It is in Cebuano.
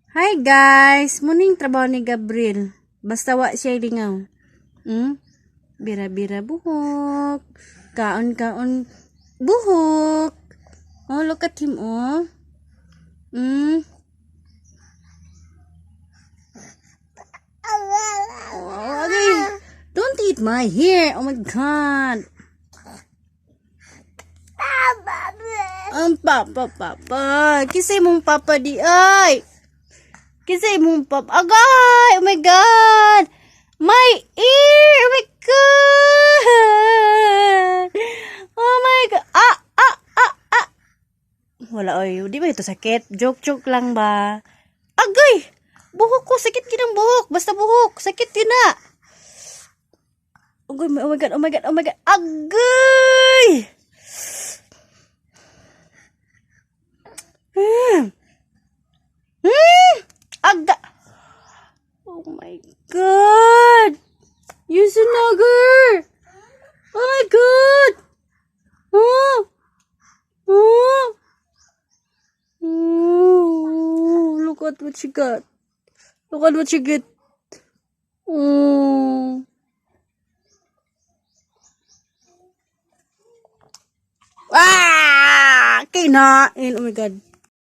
Hi guys, muning trabaho ni Gabriel. Basta wa siya lingaw. Bira-bira buhok. Kaon-kaon buhok. Oh, look at him, oh. Oh, okay. Don't eat my hair. Oh my God. Ang papa, papa. Kisay mong papa di ay. Kisay mong papa. Agay! Oh my God! My ear! Oh my God! Oh my God! Ah! Ah! Ah! Ah! Wala, oy. Di ba ito sakit? Joke, joke lang ba? Agay! Buhok ko. Sakit ginang buhok. Basta buhok. Sakit din na. Agay, oh my God, oh my God, oh my God. Agay! Aga. Oh my God. You sunager. Oh my God. Oh. Oh. Oh. Look at what you got. Look at what you get. Oh. Ah! Kinain. Oh my God.